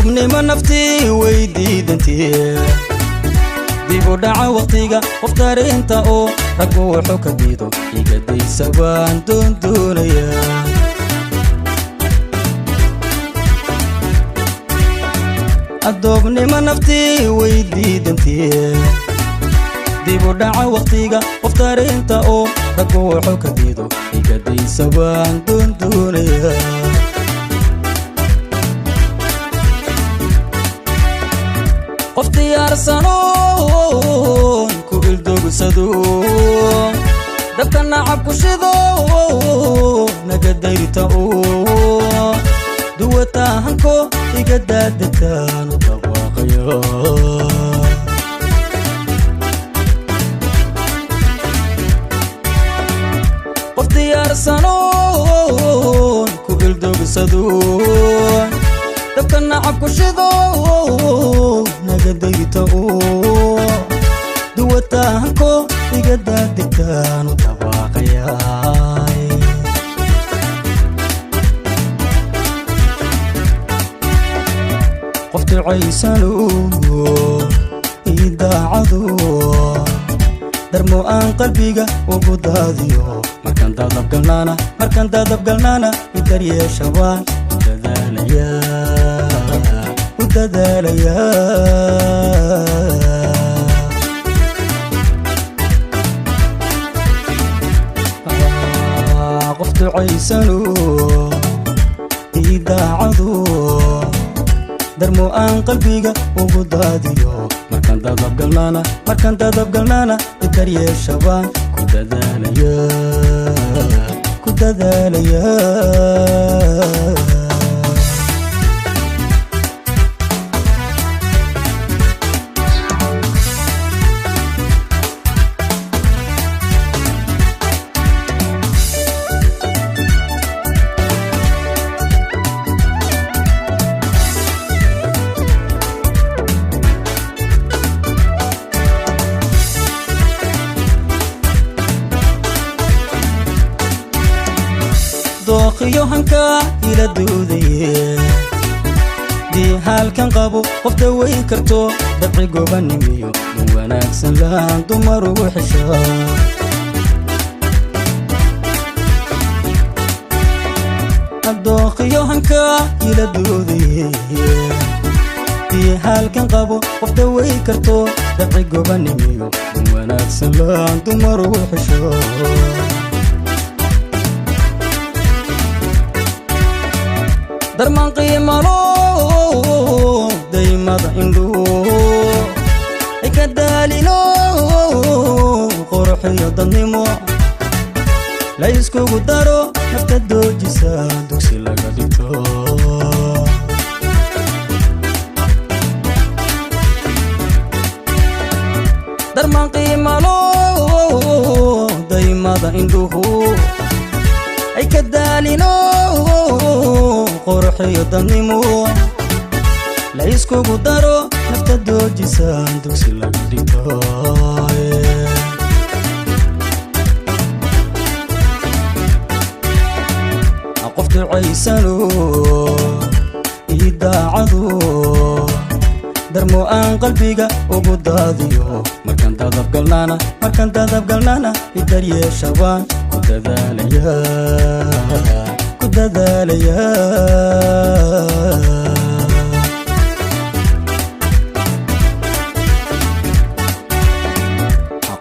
Adoobnimo naftii way diidantii, dib u dhaca waqtiga qof dareenta oo raggu wuxuu ka diido igadaysa baan doondoonaya. Adoobnimo naftii way diidantii, dib u dhaca waqtiga qof dareenta oo raggu wuxuu ka diido igadaysa baan doondoonaya. Qof diyaarsanoon ku ildogsado, dabka nacab ku shido, naga dayrta oo duwataahanko iga daadegtaanu dhawaaqayo. Qof diyaarsanoon ku ildogsado, dabka nacab ku shido, naga dayrta oo duwataahanko iga daadegtaanu dhawaaqayaay. Qof ducaysano ii daacado, darmo aan qalbiga ugu daadiyo, markaan dadabgalnaana, markaan dadabgalnaana idaryeesha waan u dadaalayaa, u dadaalayaa. Qof ducaysano ii daacado, darmo aan qalbiga ugu daadiyo, markaan dadabgalnaana, markaan dadabgalnaana idaryeesha baan ku dadaalaya, ku dadaalaya. Dookhiyo hankaa ila doodaye, dii haalkan qabo qof dawayn karto, dabci gobanimiyo dun wanaagsan lahaan dumar ugu xeshaa. Dookhiyo hankaa ila doodaye, dii haalkan qabo qof dawayn karto, dabci gobanimiyo dun wanaagsan lahaan dumar ugu xesho. Darmaan qiimalo daymada indhuu ka daalino, quruxiyo dadnimo la iskugu daro, nafta doojisa dugsi laga dhigto. Darmaan qiimalo daymada indhuhu ay ka daalino, quruxiyo dadnimo la iskugu daro, nafta doojisa dugsi laga dhigto. Qof ducaysano ii daacado, darmo aan qalbiga ugu daadiyo, markaan dadabgalnaana, markaan dadabgalnaana idaryeesha baan ku dadaalaya, ku dadaalaya.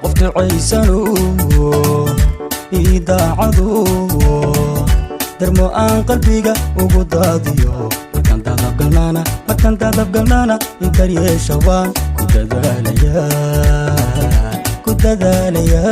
Qof ducaysano ii daacado, darmo aan qalbiga ugu daadiyo, markaan dadabgalnaana, markaan dadabgalnaana idaryeesha waan ku dadaalaya, ku dadaalaya.